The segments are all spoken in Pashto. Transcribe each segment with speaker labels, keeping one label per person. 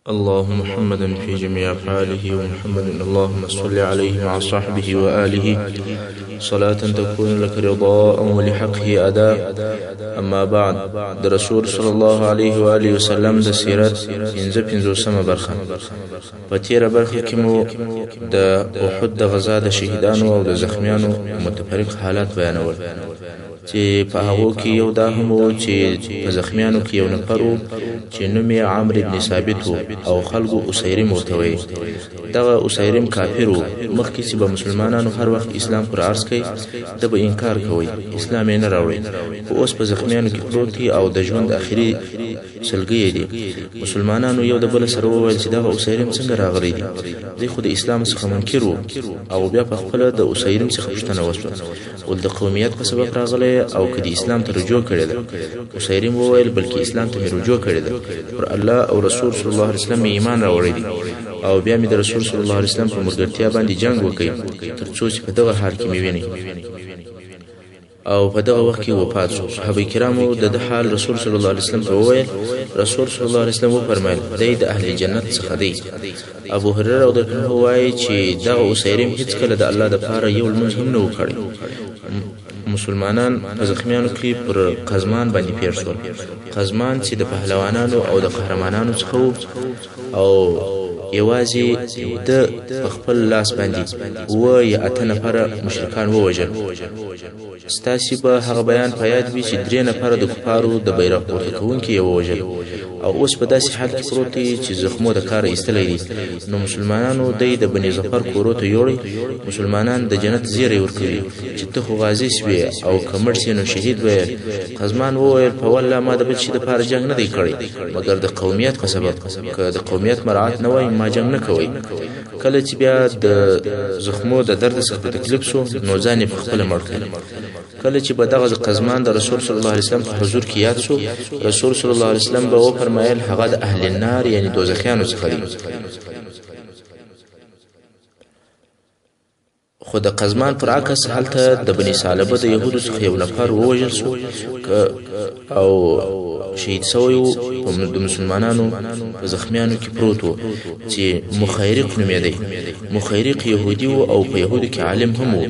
Speaker 1: اللهم محمدا في جميع أفعاله ومحمد اللهم صل عليه مع صحبه وآله صلاة تكون لك رضاء ولحقه أداء. أما بعد، د رسول صلی الله علیه و آله وسلم د سیرت 55مه برخه. په تیره برخه کې مو د احد د غزا د شهیدانو او د زخمیانو متفرق حالات بیانول، چې په هغو کې یو دا هم و چې په زخمیانو کې یو نفر و چې نوم یې عمرو بن ثابت و او خلکو اسیرم ورته ویل. دغه اسیرم کافر و. مخکې چې به مسلمانانو هر وخت اسلام پر عرض کوي، ده به انکار کوي، اسلام یې نه راوړی. خو اوس په زخمیانو کې پروت دی او د ژوند اخري سلګۍ یې دي. مسلمانانو یو د بل سره وویل چې دغه اسیرم څنګه راغلی دی؟ دی خو د اسلام څخه منکر و. او بیا په خپله د اسیرم څخه پوښتنه وشوه، ول د قومیت په سبب راغلی او که د اسلام ته رجوع کړې ده؟ اسیرم وویل بلکې اسلام ته مې رجوع کړې ده، پر الله او رسول صلی الله علیه وسلم مې ایمان راوړی دی، او بیا مې د رسول صلی الله علیه وسلم په ملګرتیا باندې جنګ وکړ تر څو چې په دغه حال کې مې وینئ. او په دغه وخت کې وفات شو. صحابه کرامو د ده حال رسول صلی الله علیه وسلم ته وویل. رسول صلی الله علیه وسلم وفرمایل دی د اهل جنت څخه دی. ابو هريره رضی الله عنه وایي چې دغه اسیرم هیڅکله د الله دپاره یو لمونځ هم نه و کړی. مسلمانان په زخمیانو کې پر قزمان باندې پېښ شول. قزمان چې د پهلوانانو او د قهرمانانو څخه و، او یوازې ده په خپل لاس باندې 7 یا 8 نفره مشرکان ووژل. ستاسې به هغه بیان په یاد وي چې 3 نفره د کفارو د بیرغ پورته کوونکي یې ووژل، او اوس په داسې حال کې پروت دی چې زخمو د کاره ایستلی دی. نو مسلمانانو دی د بني ظفر کورو ته یوړی. مسلمانان د جنت زیری ورکوي چې ته خو غازي سوې او که مړ سې نو شهید به یې. قزمان وویل په والله ما د بل شي دپاره جنګ نه دی کړی مګر د قومیت په سبب، که د قومیت مراعات نه وای ما جنګ نه کوی. کله چې بیا د زخمو د درد څخه په تکلیف سو نو ځان یې په خپله مړ کړ. کله چې به دغه قزمان د رسول صلی الله علیه وسلم په حضور کې یاد سو، رسول صلی الله علیه وسلم به وفرمایل هغه د اهل النار یعنی دوزخیانو څخه دی. خو د قزمان پر عکس هلته د بني ثعلبه د یهودو څخه یو نفر ووژل سو او شهید سوی و. د مسلمانانو په زخمیانو کې پروت و چې مخیرق نومېدی. مخیرق یهودي و او په یهودو کې عالم هم و.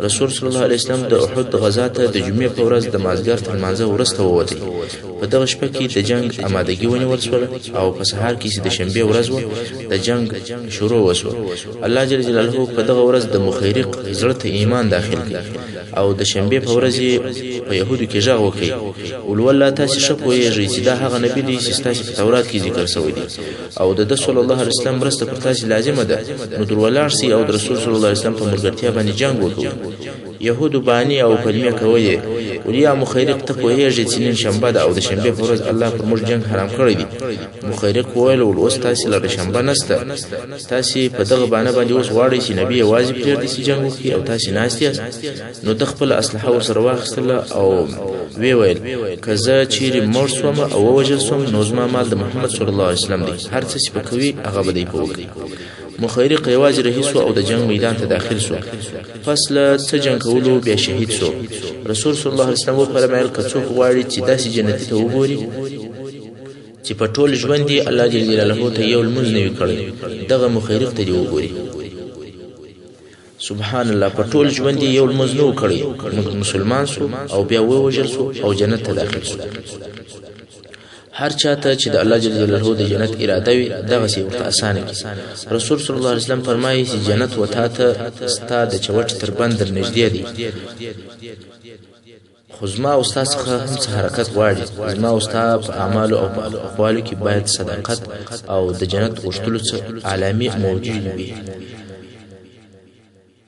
Speaker 1: رسول صلی الله علیه وسلم د احد غزا ته د جمعې په ورځ د مازدیګر تر لمانځه وروسته ووتی. په دغه شپه کې د جنګ امادګي ونیول سوله او په سهار کې چې د شنبې ورځ وه د جنګ شروع وسوه. الله جل جلاله په دغه ورځ د مخیرق زړه ته ایمان داخل کړ او د شنبې په ورځ یې په یهودو کې غږ وکړ ولولا تاسې ښه پوهېږئ چې دا هغه نبي دی چې ستاسې په تورات کې ذکر سوی دی او د ده صلی الله علیه وسلم مرسته پر تاسې لازمه ده، نو در ولاړ سئ او د رسول صلی الله علیه وسلم په ملګرتیا باندې جنګ وکړئ. یهودو بانې او پلمې کولې ولیا مخیرق ته پوهېږې چې نن شنبه ده او د شنبې په ورځ الله پر موږ جنګ حرام کړی دی. مخیرق وویل ول اوس تاسې لره شنبه نسته، تاسې په دغه بانه باندې اوس غواړئ چې نبي یوازې پرېږدي چې جنګ وکړي او تاسې ناست یاست. نو ده خپله اسلحه ورسره واخیستله او ویې ویل که زه چیرې مړ سوم او ووژل سوم نو زما مال د محمد صلی الله علیه وسلم دی، هر څه چې په کوي هغه به دی په وکړي. مخیرق یوازې رهي سو او د جنګ میدان ته داخل سو. پس له څه جنګ کولو بیا شهید سو. رسول صلی الله علیه وسلم وفرمایل که څوک غواړي چې داسې جنتي ته وګوري چې په ټول ژوند یې الله جل جلاله ته یو لمونځ نه وي کړی، دغه مخیرق ته دې وګوري. سبحان الله، په ټول ژوند یې یو لمونځ نه و کړی مګر مسلمان سو او بیا ووژل سو او جنت ته داخل سو. هر چاته چې د الله جل جلاله د جنت اراده وي دغسې ورته اسانه کړي. رسول صلی الله علیه وسلم فرمایي چې جنت و تا ته ستا د چوټې تر بند در نږدې دی، خو زما او ستا څخه هم څه حرکت غواړي. زما او ستا په اعمالو او په اقوالو کې باید صداقت او د جنت غوښتلو څه علامې موجودې وي.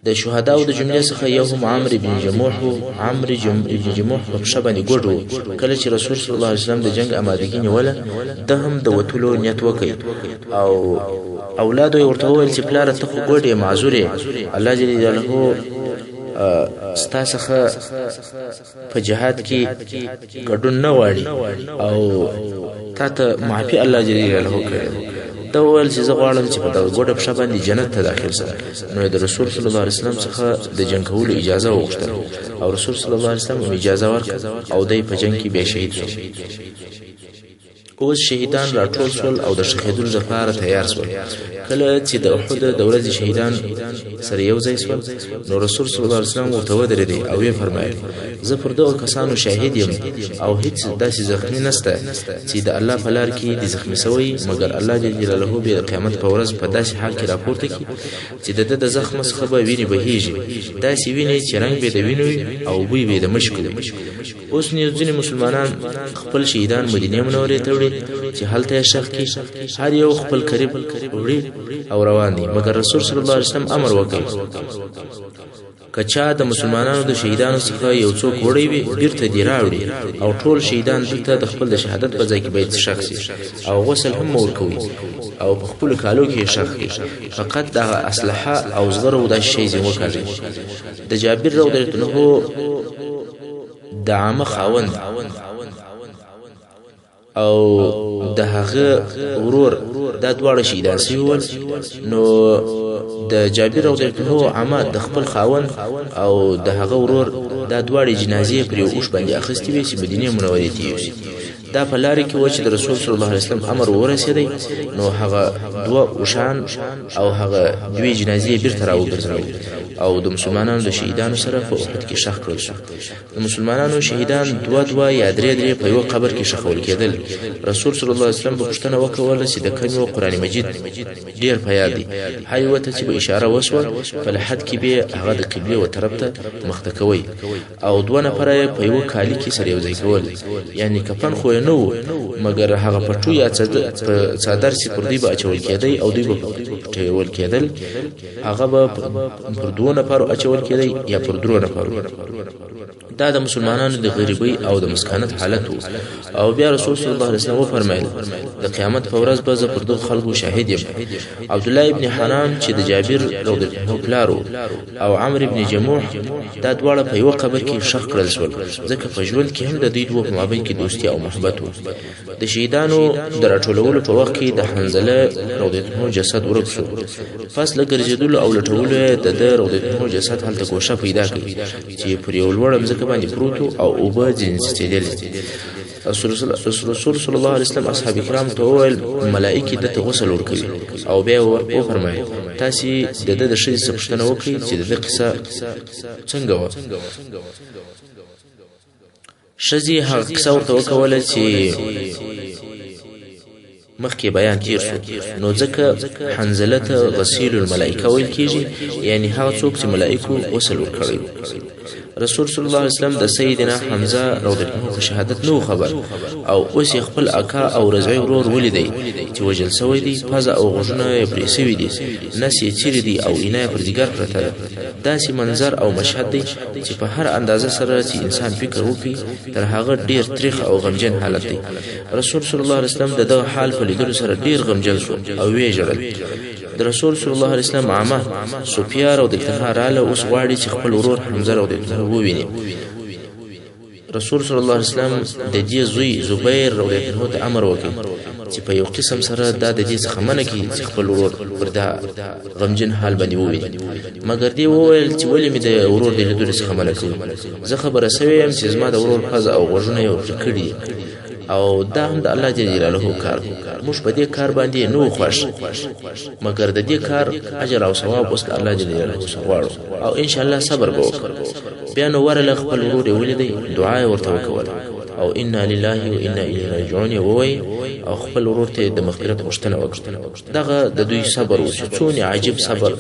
Speaker 1: د شهداو د جملې څخه یو هم عمرو بن جموح و. عمرو بن جموح په پښه باندې ګوډ و. کله چې رسول صلی الله علیه وسلم د جنګ امادګي نیوله، ده هم د وتلو نیت وکړ او اولادو یې ورته وویل چې پلاره ته خو ګوډ یې، معذور یې، الله جل جلاله ستا څخه په جهاد کې ګډون نه غواړي او تا ته معافي الله جل جلاله کړې. ده وویل چې زه غواړم چې په دغه ګوډه پښه باندې جنت ته داخل سم. نو یې د رسول صلی الله علیه وسلم څخه د جنګ کولو اجازه وغوښتله او رسول صلی الله علیه وسلم هم اجازه ورکړه او دی په جنګ کې بیا شهید شو. اوس شهیدان راټول شول او د ښخېدلو لپاره تیار شول. کله چې د احد د ورځې شهیدان سره یو ځای شول، نو رسول صلی الله علیه وسلم ورته ودرېدی او ویې فرمایل: زه پر دغو کسانو شاهد یم او هیڅ داسې زخمي نشته چې د الله په لار کې دې زخمي شوی، مګر الله جل جلاله به د قیامت په ورځ په داسې حال کې راپورته کړي چې د ده د زخم څخه به وینې بهیږي، داسې وینې چې رنګ به د وینو وي او بوی به د مشکو وي. اوس نو ځینې مسلمانان خپل شهیدان مدینې منورې ته وړي چې هلته یې ښخ کړي، هر یو خپل قریب وړي او روان دي. مګر رسول صلی الله علیه وسلم امر وکړ که چا د مسلمانانو د شهیدانو څخه یو څوک وړی وي، بیرته دې راوړي او ټول شهیدان دلته د خپل د شهادت په ځای کې باید ښخ شي او غسل هم مه ورکوئ او په خپلو کالو کې یې ښخ کړئ، فقط دغه اسلحه او زغره او داسې شی ځینې وکاږئ. د جابر رضی الله عنه د عامه خاوند او د هغه ورور دا دواړه شهیدان شوي ول. نو د جابر رضی الله عنه عمه د خپل خاوند او د هغه ورور دا دواړې جنازې پر یو اوښ باندې اخیستې وې چې مدینې منورې ته یوسي. دا په لارې کې و چې د رسول صلی الله علیه وسلم امر ورسېدی، نو هغه دوه اوښان او هغه دوې جنازې بیرته راوګرځولې او د مسلمانانو د شهیدانو سره په احد کې ښخ کړل شو. د مسلمانانو شهیدان دوه دوه یا درې درې په یوه قبر کې ښخول کېدل. رسول صلی الله علیه وسلم به پوښتنه وکوله چې د کوم یو قرآن مجید ډېر په یاد دی، هر یوه ته چې به اشاره وشوه په لحد کې به هغه د قبلې و طرف ته مخته کوی او دوه نفره یې په یوه کالي کې سره یو ځای کول، یعنې کفن خو یې نه و، مګر هغه پټو یا څادر چې پر دوی به اچول کېدی او دوی به پټول کېدل، هغه به پر دوو نفرو اچول کېدی یا پر درو نفرو. دا د مسلمانانو د غریبۍ او د مسکانت حالت و. او بیا رسول صلی الله علیه وسلم وفرمایل: د قیامت په ورځ به زه پر دغو خلکو شاهد یم. عبدالله ابن حرام چې د جابر رضی الله عنه پلار و او عمرو ابن جموح دا دواړه په یوه قبر کې ښخ کړل شول، ځکه په ژوند کې هم د دوی دوو په مابین کې دوستي او محبت و. د شهیدانو د راټولولو په وخت کې د حنظله رضی الله عنه جسد ورک شو. پس له ګرځېدلو او لټولو یې د ده رضی الله عنه جسد هلته ګوښه پیدا کړ چې پر یو لوړه مځکه باندې پروت او اوبه ځینې څڅېدلې. رسول صلی الله علیه وسلم اصحاب کرام ته وویل: ملائکې ده ته غسل ورکوي. او بیا وفرمایل: تاسې د ده د ښځې څخه پوښتنه وکړئ چې د ده قصه څنګه وه. ښځې هغه قصه ورته وکوله چې مخکې بیان تیر شو. نو ځکه حنظله ته غسیل الملائکه ویل کیږي، یعنی هغه څوک چې ملائکو غسل ورکړی. رسول صلی الله علیه وسلم د سیدنا حمزه رضی الله عنه په شهادت نه خبر او اوس یې خپل اکا او رضعي ورور ولیدی چې وژل شوی دی، پزه او غوږونه یې پرې شوي دي، نس یې څیري دی او اینا یې پر ځیګر پرته ده. داسې منظر او مشهد دی چې په هر اندازه سره چې انسان فکر وکړي تر هغه ډېر تریخ او غمجن حالت دی. رسول صلی الله علیه وسلم د دغه حال په لیدلو سره ډېر غمجن شو او ویې ژړل. د رسول صلی الله علیه وسلم عمه صفیه رضی الله عنها راله، اوس غواړي چې خپل ورور حمزه رضی الله عنه وویني. رسول صلی الله علیه وسلم د دې زوی زبیر رضی الله عنه ته امر وکړ چې په یو قسم سره دا د دې څخه منع کړي چې خپل ورور پر دا غمجن حال باندې وویني. مګر دې وویل چې ولې مې د ورور د لیدلو څخه منع کوي؟ زه خبره شوې یم چې زما د ورور پزه او غوږونه یې ورته کړي دي او دا هم د الله جل جلاله کار دی. موږ په دې کار باندې نه وو خوښ، مګر د دې کار اجر او ثواب اوس د الله جل جلاله څخه غواړو او ان شاء الله صبر به وکړو. بیا نو ورله خپل ورور یې ولیدی، دعا یې ورته وکوله او انا لله و انا الیه راجعون یې وویل او خپل ورور ته یې د مغفرت غوښتنه وکړه. دغه د دوی صبر و چې څونې عجیب صبر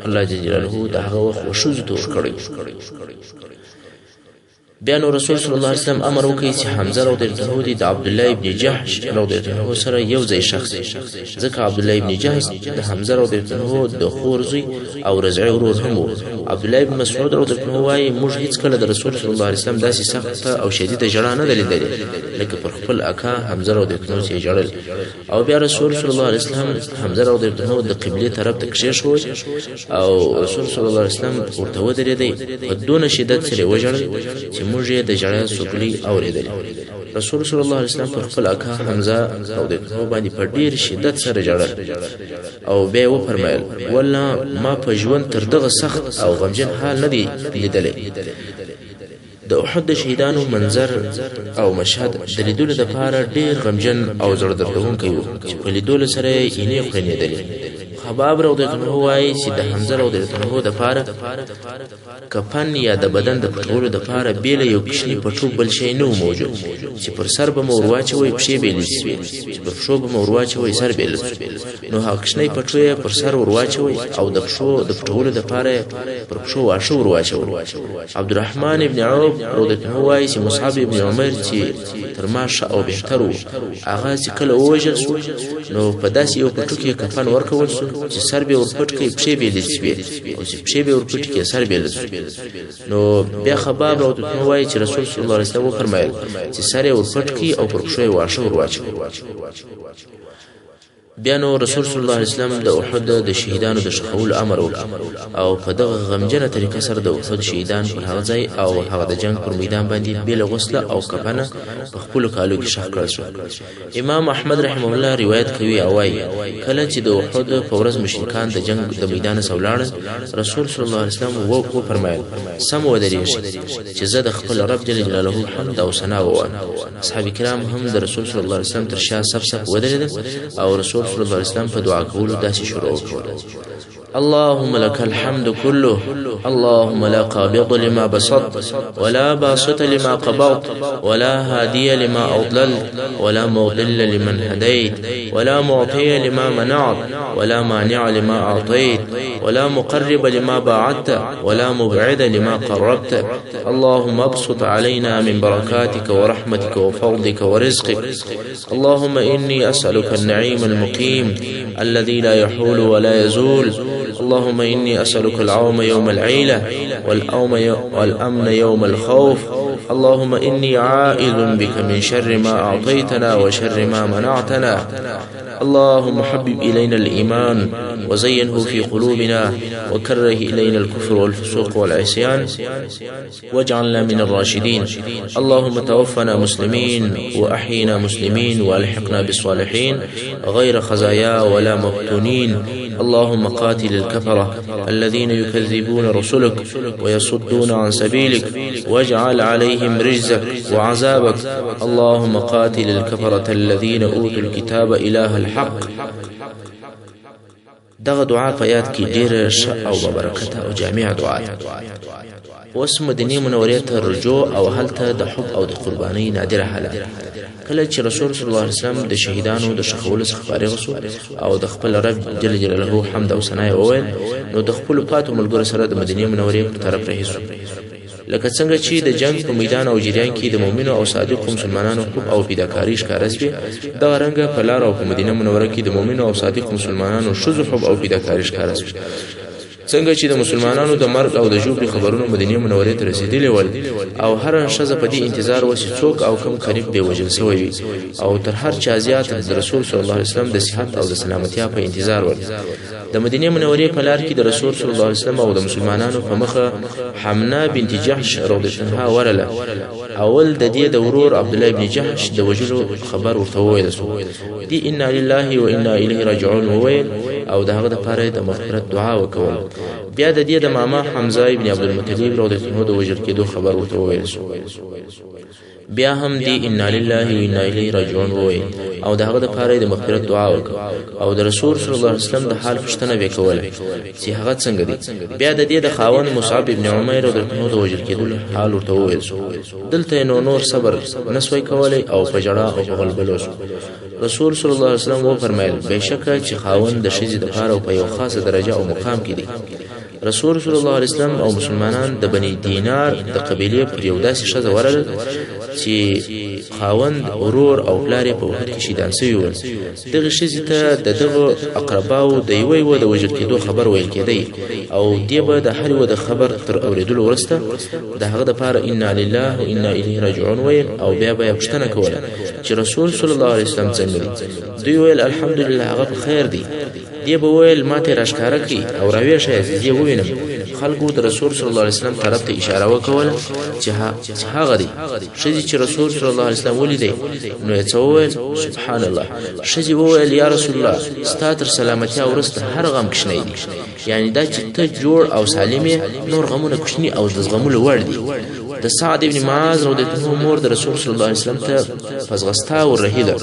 Speaker 1: الله جل جلاله د هغه وخت و ښځو ته ورکړی. بیا نو رسول صلی الله علیه وسلم امر وکړ چې حمزه رضی الله عنه دې د عبدالله ابن جحش رضی الله عنه سره یو ځای ښخ شي، ځکه عبدالله ابن جحش د حمزه رضی الله عنه د خور زوی او رضعي ورور هم و. عبدالله ابن مسعود رضی الله عنه وایي: موږ هیڅکله د رسول صلی الله علیه وسلم داسې سخته او شدیده ژړا نه ده لیدلې لکه پر خپل اکا حمزه رضی الله عنه چې یې ژړل. او بیا رسول صلی الله علیه وسلم حمزه رضی الله عنه د قبلې طرف ته کښېښود او رسول صلی الله علیه وسلم ورته ودرېدی، په دونه شدت سره یې وژړل چې موږ یې د ژړا سوکلۍ اورېدلې. رسول صلی الله علیه وسلم پر خپل اکا حمزه رضی الله عنه باندې په ډېر شدت سره ژړل او بیا یې وفرمایل: والله ما په ژوند تر دغه سخت او غمجن حال نه دی لیدلی. د احد د شهیدانو منظر او مشهد د لیدلو دپاره ډېر غمجن او زړه دردونکی و چې په لیدلو سره یې اینې خوړنېدلې. خباب رضی الله عنه وایي چې د حمزه رضی الله عنه دپاره کفن یا د بدن د پټولو دپاره بې له یو کوچني پټو بل شی نه و موجود چې پر سر به مو ور واچوئ پښې به یې لوڅې سوې، چې پر پښو به مو ور واچوئ سر به یې لوڅ شو. نو هغه کوچنی پټو یې پر سر ور واچوئ او د پښو د پټولو دپاره یې پر پښو واښه ور واچول. عبدالرحمن ابن عوف رضی الله عنه وایي چې مصعب ابن عمر چې تر ما ښه او بهتر و، هغه چې کله ووژل شو نو په داسې یو پټو کې کفن ورکول شو چې سر به ور پټ کړي پښې به یې لوڅې شوې او چې پښې به ور پټې کړي سر به یې لوڅ شو. نو بیا خباب رضی الله عنه وایي چې رسول صلی الله علیه وسلم وفرمایل چې سر یې ور پټ کړي او پر پښو یې واښه ور واچوي. بیا نو رسول صلی الله علیه وسلم د احد د شهیدانو د ښخولو امر وکړ او په دغه غمجنه طریقه سره د احد شهیدان پر هغه ځای او هغه د جنګ پر میدان باندې بې له غسله او کفنه په خپلو کالو کې ښخ کړل شو. امام احمد رحمه الله روایت کوي او وایي کله چې د احد په ورځ مشرکان د جنګ د میدان څخه ولاړل، رسول صلی الله علیه وسلم وفرمایل سم ودرېږئ چې زه د خپل رب جل جلاله حمد او ثنا ووایم. اصحاب کرام هم د رسول صلی الله علیه وسلم تر شا صف صف ودرېدل او رسول صلی الله علیه وسلم په دعا کولو داسې شروع وکړه: اللهم لك الحمد كله، اللهم لا قابض لما بسطت، ولا باسط لما قبضت، ولا هادي لما أضللت، ولا مضل لمن هديت، ولا معطي لما منعت، ولا مانع لما أعطيت، ولا مقرب لما باعدت، ولا مبعد لما قربت. اللهم ابسط علينا من بركاتك ورحمتك وفضلك ورزقك. اللهم إني أسألك النعيم المقيم الذي لا يحول ولا يزول. اللهم إني أسألك العوم يوم العيلة والأمن يوم الخوف. اللهم إني عائذ بك من شر ما أعطيتنا وشر ما منعتنا. اللهم حبب إلينا الإيمان وزينه في قلوبنا، وكره إلينا الكفر والفسوق والعصيان، واجعلنا من الراشدين. اللهم توفنا مسلمين وأحينا مسلمين وألحقنا بالصالحين غير خزايا ولا مفتونين. اللهم قاتل الكفرة الذين يكذبون رسلك ويصدون عن سبيلك، واجعل عليهم رجزك وعذابك. اللهم قاتل الكفرة الذين أوتوا الكتاب إله الحق. دغه دعا په یاد کې ډیره ښه او بابرکته او جامعه دعا ده. اوس مدینې منورې ته رجوع او هلته د حب او د قربانۍ نادره حالت. کله چې رسول صلی الله علیه وسلم د شهیدانو د ښخولو څخه فارغ شو او د خپل رب جل جلاله حمد او ثنا یې وویل، نو د خپلو پاتو ملګرو سره د مدینې منورې پر طرف رهي شو. لکه څنګه چې د جنګ په میدان او جریان کې د مؤمنو او صادقو مسلمانانو حب او فداکاري ښکاره شوې، دغه رنګه په لاره او په مدینه منوره کې د مؤمنو او صادقو مسلمانانو ښځو حب او فداکاري ښکاره شوې. څنګه چې د مسلمانانو د مرګ او د ژوبلې خبرونه مدینې منورې ته رسېدلي ول او هره ښځه په دې انتظار وه چې څوک او کوم قریب به وژل شوی وي، او تر هر چا زیات د رسول صلی الله علیه وسلم د صحت او د سلامتیا په انتظار ول. د مدینې منورې په لار کې د رسول صلی الله علیه وسلم او د مسلمانانو په مخه حمنه بنت جحش رضی الله عنها ورله. اول د دې د ورور عبدالله بن جحش د وژلو خبر ورته وویل شو. دې انا لله و انا الیه راجعون وویل او د هغه دپاره یې د مغفرت دعا وکوله. بیا د دې د ماما حمزه ابن عبدالمطلب رضی الله عنه د وژل کېدو خبر ورته وویل شو. بیا هم دې انا لله و انا الیه راجعون وویل او د هغه دپاره یې د مغفرت دعا وکړه او د رسول صلی الله علیه وسلم د حال پوښتنه به یې کوله چې هغه څنګه دی. بیا د دې د خاوند مصعب ابن عمیر رضی الله عنه د وژل کېدلو حال ورته وویل شو. دلته یې نو نور صبر نه سوای کولی او په ژړا او په غلبلو شو. رسول صلی الله علیه وسلم وفرمایل بېشکه چې خاوند د ښځې دپاره په یو خاصه درجه او مقام کې دی. رسول صلی الله علیه وسلم او مسلمانان د بني دینار د قبیلې پر یو داسې ښځه ورغلل چې خاوند، ورور او پلار یې په احد کې شهیدان شوي ول. دغې ښځې ته د دغو اقرباو د یوه یوه د وژل کېدو خبر ویل کېدی او دې به د هر یوه د خبر تر اورېدلو وروسته د هغه دپاره انا لله و انا الیه راجعون ویل او بیا به یې پوښتنه کوله چې رسول صلی الله علیه وسلم څنګه دی. دوی ویل الحمدلله هغه په خیر دی. دې به ویل ما ته یې راښکاره کړي او راویې ښیه چې زه یې ووینم. خلکو د رسول صلی الله علیه وسلم طرف ته اشاره وکوله چې هغه دی. ښځې چې رسول صلی الله علیه وسلم ولیدی نو یې څه وویل؟ سبحان الله. ښځې وویل یا رسول الله ستا تر سلامتیا وروسته هر غم کوچنی دی، یعنې دا چې ته جوړ او سالم یې نور غمونه کوچني او د زغملو وړ دي. د سعد ابن معاذ رضی الله عنه مور د رسول صلی الله علیه وسلم ته په ځغستا وررهي ده.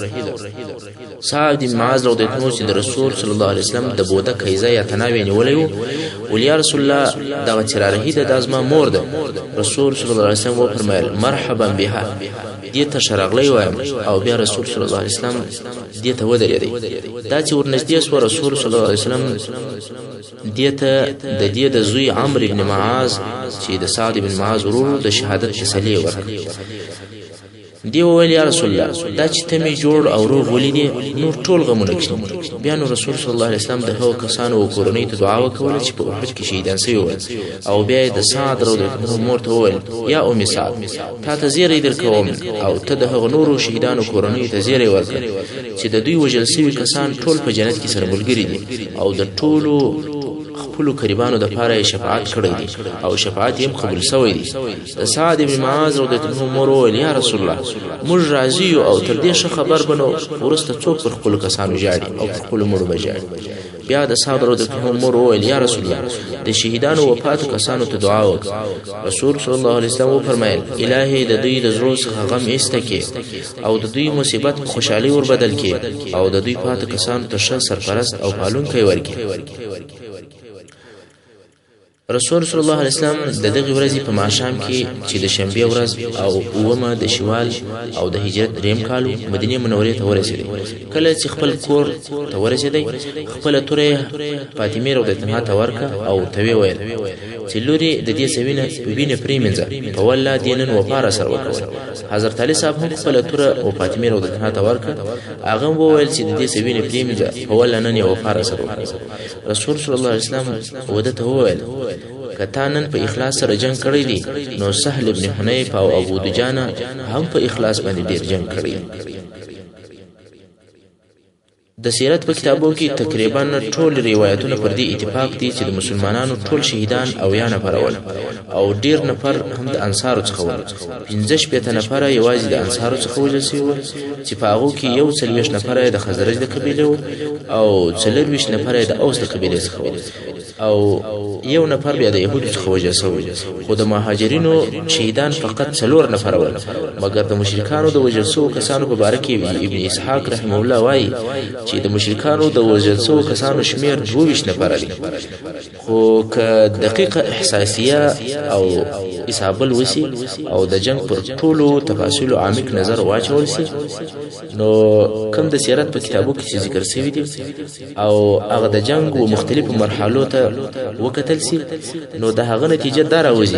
Speaker 1: سعد بن معاذ رضی الله عنه چې د رسول صلی الله علیه وسلم د بوده کیزه یا تناوې نیولی وو، ویل یا رسول الله دغه چې رارهي ده دا زما مور ده. رسول صلی الله علیه وسلم وفرمایل مرحبا بها، دې ته ښه راغلی وایم. او بیا رسول صلی الله علیه وسلم دې ته ودرېدی. دا چې ورنږدې سوه رسول صلی الله علیه وسلم دې ته د دې د زوی عمرو بن معاذ چې د سعد بن معاذ ورور د شهادت تسلي ورکړه. دی وویل یا رسول الله دا چې ته مې جوړ او روغ ولیدې نور ټول غمونه کښېني. بیا نو رسول صلی الله علیه وسلم د هغو کسانو و کورنۍ ته دعا وکوله چې په احد کې شهیدان سوي ول. او بیا یې د سعد رضی الله عنه مور ته وویل یا ام سعد تا ته زیری درکوم او ته د هغو نورو شهیدانو کورنیو ته زیری ورکړه چې د دوی وژل سوي کسان ټول په جنت کې سره ملګري دي او د ټولو خپلو قریبانو دپاره یې شفاعت کړی دی او شفاعت یې هم قبول سوی دی. د سعد بن معاذ رضی الله عنه مور وویل یا رسول الله موږ راضي یو او تر دې ښه خبر به نو وروسته څوک پر خپلو کسانو ژاړي او پر خپلو مړو به ژاړي. بیا د سعد رضی الله عنه مور وویل یا رسول الله د شهیدانو وفاتو کسانو ته دعا وکړه. رسول صلی الله علیه وسلم وفرمایل الهي د دوی د زړو څخه غم ایسته کړې او د دوی مصیبت په خوشحالۍ ور بدل کړې او د دوی پاتو کسانو ته ښه سرپرست او پالونکی ورکړې. رسول صلی الله علیه وسلم د دغې ورځې په ماښام کې چې د شنبې ورځ او اوومه د شوال او د هجرت دریم کال و مدینې منورې ته ورسېدی. کله چې خپل کور ته ورسېدی خپله توره یې فاطمې رضی الله عنها ته ورکړه او ورته ویې ویل چې لورې د دې څه وینه پرېمنځه، په والله دې نن وفا راسره وکوله. حضرت علي صاحب هم خپله توره و فاطمې رضی الله عنها ته ورکړه، هغه هم وویل چې د دې څه وینه پرېمنځه، په والله نن یې وفا راسره وکوله. رسول صلی الله علیه وسلم وده ته وویل که تا نن په اخلاص سره جنګ کړی دی نو سهل ابن حنیف او ابو دجانه هم په اخلاص باندې ډیر جنګ کړی. د سیرت په کتابو کې تقریبا ټول روایتونه پر دې اتفاق دي چې د مسلمانانو ټول شهیدان 70 نفره ول او ډیر نفر هم د انصارو څخه ول. 65 نفره یوازې د انصارو څخه وژل سوي ول چې په هغو کې 41 نفره د خزرج د قبیلې وو او 24 نفره د اوس د قبیلې څخه وو او یو نفر بیا د یهودو څخه وژل سوی. خو د مهاجرینو شهیدان فقط 4 نفره ول. مګر د مشرکانو د وژل سوو کسانو په باره کې ابن اسحاق رحمه الله وایي چې د مشرکانو د وژل سوو کسانو شمېر 22 نفره دی. خو که دقیقه احساسیه او اصابل وسي او د جنګ پر ټولو تفاصیلو عمیق نظر واچول سي نو کوم د سیرت په کتابو کې چې ذکر سوي دي او هغه د جنګ و مختلفو مرحلو ته وکتل سي نو د هغه نتیجه دا راوځي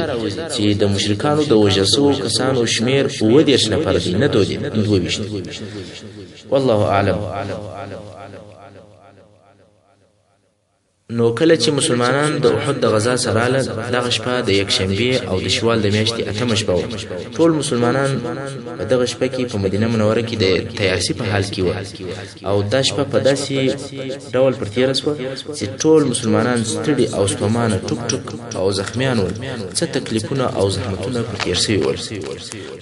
Speaker 1: چې د مشرکانو د وژل سوو کسانو شمېر 37 نفره دی نه 22. والله اعلم. نو کله چې مسلمانان د احد د غزا سره راغله، دغه شپه د یکشنبې او د شوال د میاشتې اتمه شپه وه. ټول مسلمانان په دغه شپه کې په مدینه منوره کې د تیارسي په حال کې وه او دا شپه په داسې ډول پر تېره سوه چې ټول مسلمانان ستړي او ستومانه، ټوک ټوک او زخمیان ول، څه تکلیفونه او زحمتونه پر تېر سوي ول.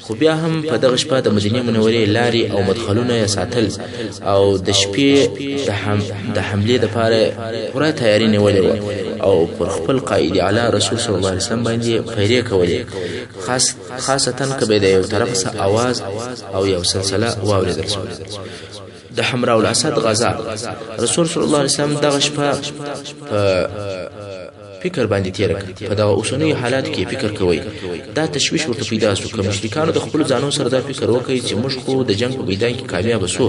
Speaker 1: خو بیا هم په دغه شپه د مدینې منورې لارې او مدخلونه یې ساتل او د شپې د حملې دپاره پوره تیاري نیولې وه او پر خپل قائد اعلی رسول صلی الله علیه وسلم باندې پیرې کولې، خاصتا که به د یو طرف څخه اواز او یو سلسله واورېدل شوه. د حمراء الاسد غزا، رسول صلی الله علیه وسلم دغه شپه په فکر باندې تېره کړه. په دغه اوسنیو حالاتو کې فکر کوئ، دا تشویش ورته پیدا سو که مشرکانو د خپلو ځانو سره دا فکر وکړي چې موږ خو د جنګ په میدان کې کامیابه سو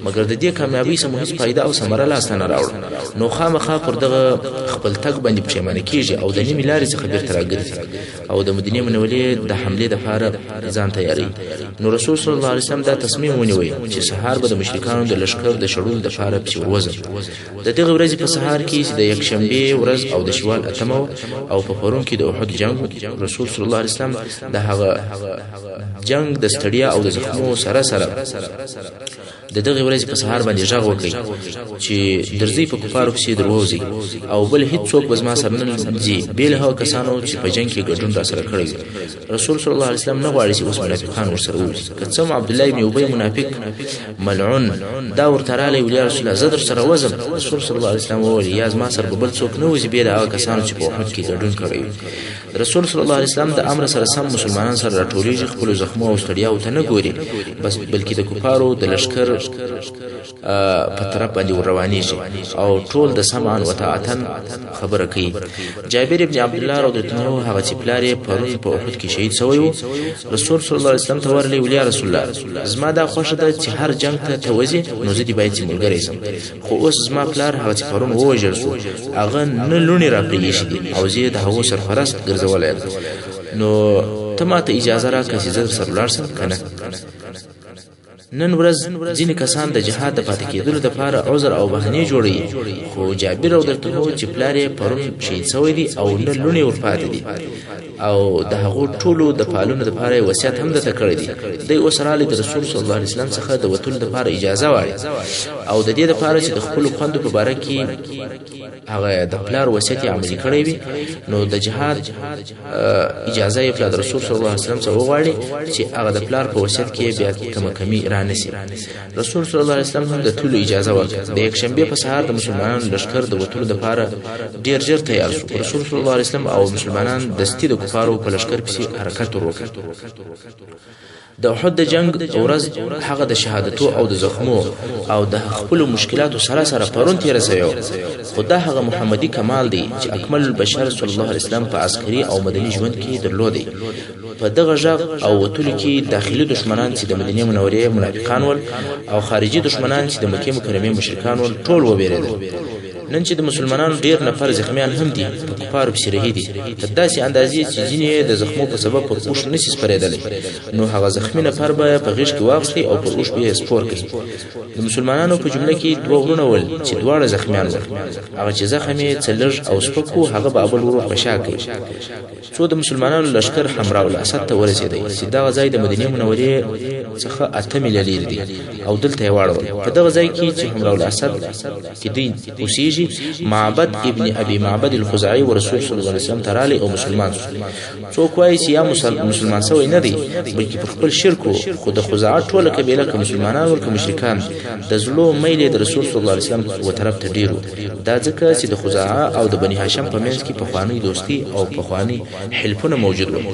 Speaker 1: مګر د دې کامیابۍ څخه مو هیڅ فایده او ثمره لاسته نه راوړه، نو خامخا پر دغه خپل تګ باندې پښېمانه کیږي او د نیمې لارې څخه بیرته راګرځي او د مدینې منورې د حملې دپاره ځان تیاروي. نو رسول صلی الله علیه وسلم دا تصمیم ونیوی چې سهار به د مشرکانو د لښکر د شړلو دپاره پسې وروځم. د دغې ورځې په سهار کې چې د یکشنبې ورځ او د شوال اتمه وه او په پرون کې د احد جنګ، رسول صلی الله علیه وسلم د هغه جنګ د ستړیا او د زخمو سره سره د دغې ورځې په سهار باندې غږ وکړي چې درځئ په کفارو پسې دروځئ، او بل هیڅوک به زما سره نه ځي بې له هغو کسانو چې په جنګ کې ګډون راسره کړی وي. رسول صلی الله علیه وسلم نه غواړي چې اوس منافقان ورسره ووځي. که څه هم عبدالله ابن ابی منافق ملعون دا ورته راغلی ویل، یا رسول الله زه در سره وځم. رسول صلی الله علیه وسلم وویل، یا زما سره به بل څوک نه وځي بې له هغه کسانو چې په احد کې ګډون کړی وي. رسول صلی الله علیه وسلم د امر سره سم مسلمانان سره راټولېږي، خپلو زخمو او ستړیاوو ته نه ګوري بس، بلکې د کفارو د لښکر په طرف باندې ور روانېږي او ټول د سمعا و طاعتا خبره کوي. جابر ابن عبدالله رضی الله عنه هغه چې پلار یې پرون په احد کې شهید شوی و، رسول صلی الله علیه وسلم ته ورغلی ویل، یا رسول الله زما دا خوښه ده چې هر جنګ ته ته وځې نو زه دې باید چې ملګری شم، خو اوس زما پلار هغه چې پرون ووژل شو هغه نه لوڼې را پرې ایښي دي او زه یې د هغو سرپرست ګرځولی یم، نو ته ماته اجازه راکړه چې زه درسره ولاړ شم که نه؟ نن ورځ ځینې کسان د جهاد د پاتې کېدلو دپاره عذر او بهانې جوړوي، خو جابر رضی الله عنه چې پلار یې پرون شهید شوی دی او نه لوڼې ورپاتې دي او د هغو ټولو د پالونو دپاره یې وصیت هم درته کړی دی، دی اوس راغلی د رسول صلی الله علیه وسلم څخه د وتلو دپاره اجازه غواړي او د دې دپاره چې د خپلو خوندو په باره کې هغه د پلار وصیت یې عملي کړی وي، نو د جهاد اجازه یې پلار د رسول صلی الله علیه وسلم څخه وغواړي چې هغه د پلار په وصیت کې بیا کومه کمي رانه سي. رسول صلی الله علیه وسلم هم د تللو اجازه ورکړه. د یکشنبې په سهار د مسلمانانو لښکر د وتلو دپاره ډېر ژر تیار شو. رسول صلی الله علیه وسلم او مسلمانان دستي د کفارو په لښکر پسې حرکت ور وکړ. د احد د جنګ ورځ هغه د شهادتو او د زخمو او د خپلو مشکلاتو سره سره پرون تېره شوې وه، خو دا هغه محمدي کمال دی چې اکمل البشر صلی الله علیه وسلم په عسکري او مدني ژوند کې درلودی. په دغه غږ او وتلو کې داخلي دښمنان چې د مدینې منورې منافقان ول او خارجي دښمنان چې د مکې مکرمې مشرکان ول ټول وبېرېدل. نن چې د مسلمانانو ډېر نفر زخمیان هم دي، په کفارو پسې رهي دي، تر داسې اندازې چې ځینې یې د زخمو په سبب پر اوښ نسي سپرېدلی، نو هغه زخمي نفر به په غېږ کې واخیستی او پر اوښ به یې سپور کړي. د مسلمانانو په جمله کې دوه وروڼه ول چې دواړه زخمیان ول. هغه چې زخم یې څه لږ او سپک و هغه به بل ورور په شا کوي، څو د مسلمانانو لښکر حمراء الاسد ته ورسېدی چې دغه ځای د مدینې منورې څخه 8 میله لیرې دی او دلته یې واړول. په دغه ځای کې چې حمراء الاسد کې دوی اوسېږي، معبد ابن ابي معبد الخزاعي و رسول صلی الله علیه وسلم ته راغلی او مسلمان شو. څوک وایي چې یا مسلمان شوی نه دی بلکې پر خپل شرک و، خو د خزاعه ټوله قبیله که مسلمانان ول که مشرکان د زړو میل یې د رسول صلی الله علیه وسلم و طرف ته ډېر و. دا ځکه چې د خزاعه او د بني هاشم په منځ کې پخوانۍ دوستي او پخواني حلفونه موجود ول.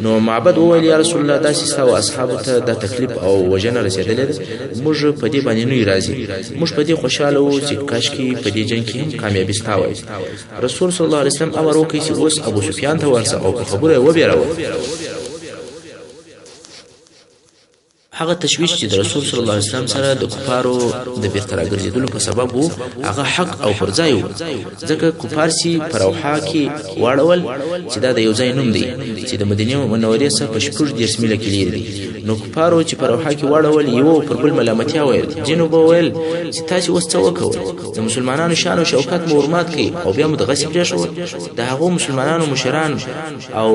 Speaker 1: نو معبد وویل، یا رسول الله داسې ستا و اصحابو ته دا تکلیف او وژنه رسېدلې ده، موږ په دې باندې نه یو راضي، موږ په دې خوشحاله وو چې کاشکې په دې جنګ کې هم کامیابي ستا وای. رسول صلی الله علیه وسلم امر وکړ چې اوس ابو سفیان ته ورسه او په خبرو یې وبېروه. هغه تشویش چې د رسول صلی الله علیه وسلم سره د کفارو د بیرته راګرځېدلو په سبب و، هغه حق او پر ځای و، ځکه کفار چې په روحا کې واړول چې دا د یو ځای نوم دی چې د مدینې منورې څخه په 36 میله کې لیرې دی. نو کفارو چې په روحا کې واړول یو پر بل ملامتیا ویل. ځینو به ویل چې تاسې اوس څه وکول، د مسلمانانو شان او شوکت مو ورمات کړئ او بیا مو دغسې پرېښول. د هغو مسلمانانو مشران او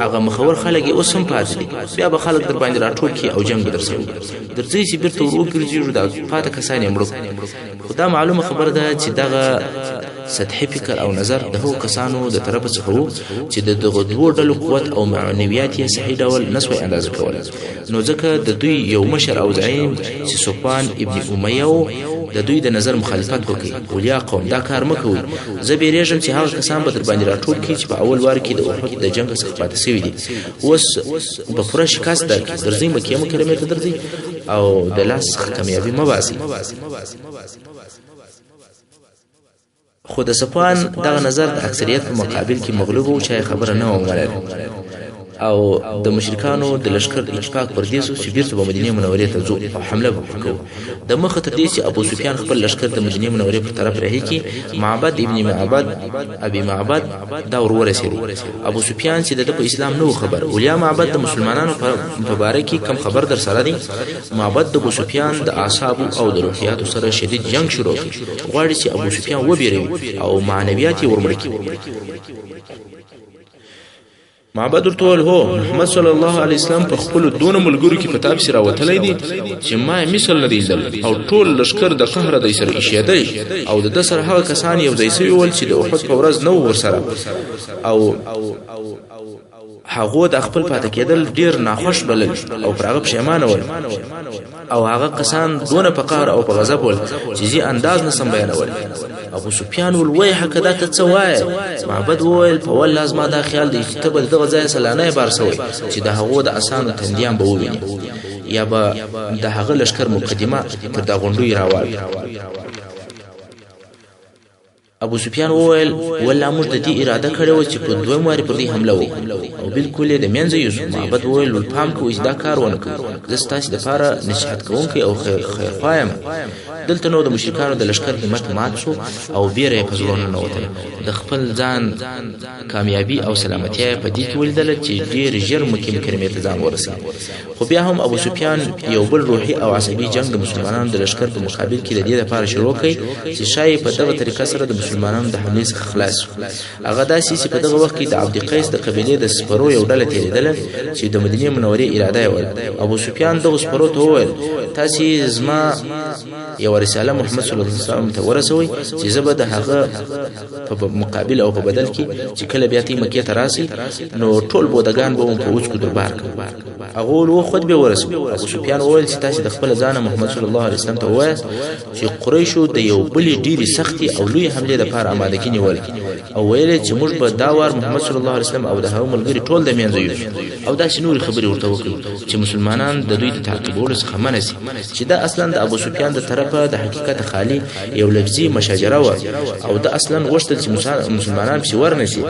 Speaker 1: هغه مخور خلک یې اوس هم پاتې دي، بیا به خلک در باندې راټول کړي او جنګ به درسره وکړي. درځئ چې بیرته ور وګرځېږو، دا پاتې کسان یې مړه کړو. خو دا معلومه خبره ده چې دغه سطحي فکر او نظر د هغو کسانو د طرفه څخه وو چې د دغو دوو ډلو قوت او معنویات یې صحیح ډول نه سوای اندازه کولی. نو ځکه د دوی یو مشر او زعیم چې صفوان ابن امیه و د دوی د نظر مخالفت وکړي. ولیا قوم دا کار مه کوئ، زه بیریږم چې هغه کسان به در باندې راټول کړي چې په اول وار کې د احد د جنګ څخه پاتې شوي دي، اوس به پوره شکست درکړي. درځئ مکې مکرمې ته درځئ او د لاس څخه کامیابي مه باسئ. خو د صفوان دغه نظر د اکثریت په مقابل کې مغلوب و، چا یې خبره نه وه منلې او د مشرکانو د لښکر اتفاق پر دې سو چې بیرته به مدینې منورې ته ځو او حمله به پر کوو. د مخه تر دې چې ابو سفیان خپل لښکر د مدینې منورې پر طرف رهي کړي، معبد ابن معبد ابي معبد دا ور ورسېدی. ابو سفیان چې د ده په اسلام نه و خبر، ولیا معبد د مسلمانانو په باره کې کم خبر در سره دی. معبد د ابو سفیان د اعصابو او د روحیاتو سره شدید جنګ شروع کړ، غواړي چې ابو سفیان وبېروي او معنویات یې ورمړه کړي. معبد ورته وویل، هو، محمد صلی الله علیه وسلم په خپلو دونه ملګرو کې په تا پسې راوتلی دی چې ما یې مثل نه دی لیدلی، او ټول لښکر د قهره دی سره ایشېدلی، او د ده سره هغه کسان یو ځای سوي ول چې د احد په ورځ نه وو ورسره، او هغو د خپل پاتې کېدل ډېر ناخوښ بلل او پر هغه پښېمانه ول، او هغه کسان دونه په قهر او په غضب ول چې زه انداز نه سم بیانولی. ابو سفیان وویل، ویحه دا ته څه وایې؟ معبد وویل، په والله زما دا خیال دی چې ته به د دغه ځای سلانه بار سوی چې د هغو د اسانو تندیان به ووینې، یا به د هغه لښکر مقدمه تر دا غونډیو راواړي. ابو سفیان وویل، والله موږ د دې اراده کړې وه چې په دویم وارې پر دوی حمله وکړو او بالکل یې د منځه یوسو. معبد وویل، پام کوئ چې دا کار ونه کوئ، زه ستاسې دپاره نصیحت کوونکی او خیرخواه یم. دلته نو د مشرکانو د لښکر همت مات شو او بیره یې په زړونو ننوتله. د خپل ځان کامیابي او سلامتیا یې په دې کې ولیدله چې ډېر ژر مکې مکرمې ته ځان ورسوي. خو بیا هم ابو سفیان یو بل روحي او عصبي جنګ د مسلمانانو د لښکر په مقابل کې د دې لپاره شروع کړ چې ښایي په دغه طریقه سره د مسلمانانو د حملې څخه خلاص شو. هغه داسې چې په دغه وخت کې د عبد قیس د قبیلې د سپرو یو ډله تېرېدله چې د مدینې منورې اراده یې وله. ابو سفیان دغو سپرو ته وویل، تاسې زما یوه رساله محمد صلی الله علیه وسلم ته ورسوئ چې زه به د هغه په مقابل او په بدل کې چې کله بیا تی مکې ته راسي نو ټول بودګان به مو په وچکو دربار کړم. هغه وویل، خود به ورسوئ. ابو سفیان وویل چې تاسې د خپله ځانه محمد صلی الله علیه وسلم ته ووایاست چې قریشو د یو بلې ډېرې سختې او لویې حملې دپاره آمادګي نیولې او ویل چې موږ به دا وار محمد صلی الله علیه وسلم او د هغه ملګري ټول د منځه یوسو، او داسې نورې خبرې ورته وکړي چې مسلمانان د دوی د تعقیبولو څخه منع سي، چې دا اصلا د ابو سفیان د طرفه د حقیقت خالي یو لفظي مشاجره وه، او ده اصلا غوښتل چې مسلمانان پسې ورنه سي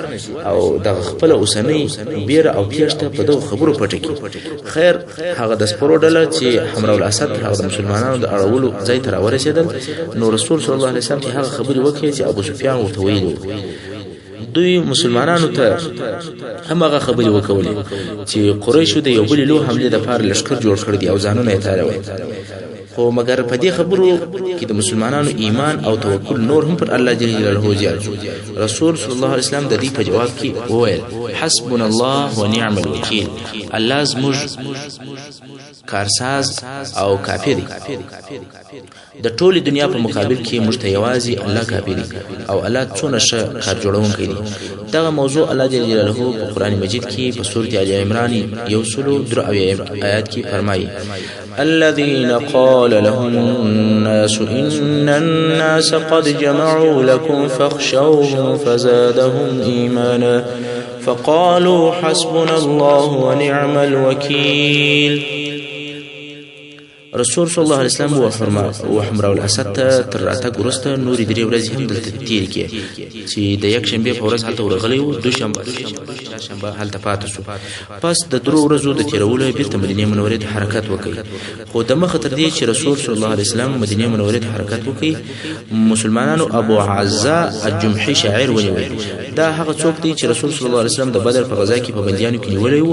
Speaker 1: او دغه خپله اوسنۍ بیره او تېښته په دغو خبرو پټه کړي. خیر، هغه د سپرو ډله چې حمراء الاسد تر هغه د مسلمانانو د اړولو ځای ته راورسېدل، نو رسول صلی الله علیه وسلم چې هغه خبرې وکړې چې ابو سفیان ورته ویلي وو. دوی مسلمانانو ته هم هغه خبرې وکولې چې قریشو د یو بلې لوی حملې دپاره لښکر جوړ کړی دی او ځانونه یې تیارول. خو مګر په دې خبرو کې د مسلمانانو ایمان او توکل نور هم پر الله جل جلاله زیات شو. رسول صلی الله علیه وسلم د دې په جواب کې وویل، حسبنا الله ونعم الوکیل، الله زموږ کارساز او کافي دی. د ټولې دنیا په مقابل کې موږ ته یوازې الله کافي دی او الله څونه ښه کار جوړونکی دی. دغه موضوع الله جل جلاله په قرآن مجید کې په سورة آل عمران 173 آیات کې فرمایي، الذين قال لهم الناس إن الناس قد جمعوا لكم فاخشوهم فزادهم إيمانا فقالوا حسبنا الله ونعم الوكيل. رسول صلی الله علیه وسلم و حمراء الاسد ته تر راتګ وروسته نورې درې ورځې هم دلته تېرې کړې چې د یکشنبې په ورځ هلته ورغلی و، دوشنبه چهارشنبه هلته پاتې شو. پس د درو ورځو د تېرولو یې بېرته مدینې منورې ته حرکت وکړ. خو د مخه تر دې چې رسول صلی الله علیه وسلم مدینې منورې ته حرکت وکړي، مسلمانانو ابو عزه الجمحي شاعر ونیوی. دا هغه څوک دی چې رسول صلی الله علیه وسلم د بدر په غزا کې په بندیانو کې نیولی و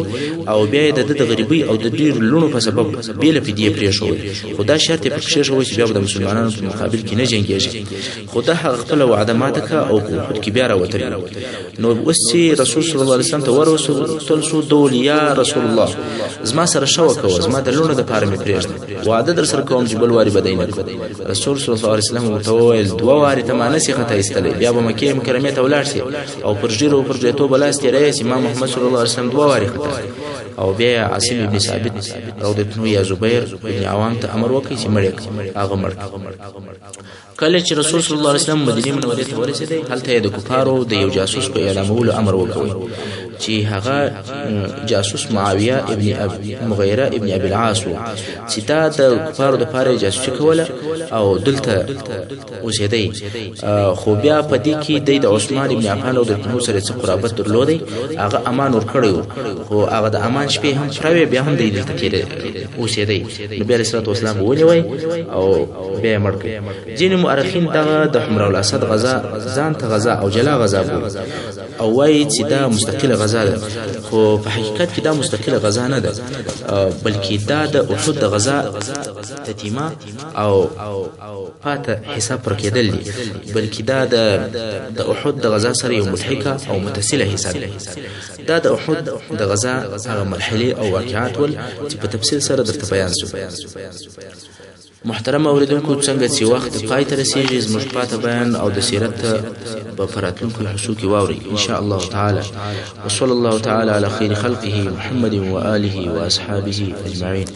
Speaker 1: او بیا یې د ده د غریبۍ او د ډېرو لوڼو په سبب بې له فدیې پرېښود. خو دا شرط یې پکې کېښود چې بیا به د مسلمانانو په مقابل کې نه جنګېږي. خو ده هغه خپله وعده ماته کړه او په احد کې بیا راوتلی. نو اوس چې رسول صلی الله علیه وسلم ته ورسول شو، ده وویل، یا رسول الله، زما سره ښه وکوه، زما د لوڼو دپاره مې پرېږده، وعده در سره کوم چې بل وارې به دی نه کوم. رسول صلی الله علیه وسلم ورته وویل، دوه وارې ته ما نه سې خطا ایستلی، بیا به مکې مکرمې ته ولاړ سې او پر ږیرو او پر ږیتو به لاس تېروې چې ما محمد صلی الله علیه وسلم دوه وارې خطا. او بیا یې عاصم ابن ثابت رضی الله یا زبیر ابن عوام ته امر وکړ چې مړ یې کړ. هغه مړ کړ. کله چې رسول صلی الله علیه وسلم مدینې منورې ته ورسېدی، هلته یې د کفارو د یو جاسوس په اعلامولو امر وکړ چې هغه جاسوس معاویه ابن مغیره ابن ابي العاص و، چې دا د کفارو دپاره یې جاسوسي کوله او دلته اوسېدی. خو بیا په دې کې دی د عثمان ابن عفان او د سره څه قرابت درلودی، هغه امان ورکړی و، خو هغه د امان شپې هم پوره وې، بیا هم دی دلته تېر اوسېدی. نبي علیه الصلاة والسلام ونیوی او بیا یې مړ کړ. ځینې مؤرخین دغه د حمراء الاسد غزا ځان ته غزا او جلا غزا بولي او وایي چې دا مستقله غزا ده، خو په حقیقت کې دا مستقله غزا نه ده، بلکې دا د احد د غزا تتیمه او پاته حصه پر کېدل دي، بلکې دا د احد د غزا سره یو ملحقه او متصله حصه ده. دا د احد د غزا هغه مرحلې او واقعات ول چې په تفصیل سره درته بیان سو. محترم اوریدونکو، څنګه چې وخت پای ته رسیږي، زموږ پاته بیان او د سیرت به په راتلونکو حصو کې واورئ ان شاء الله تعالی. وصلی الله تعالی علی خیر خلقه محمد وآله واصحابه اجمعین.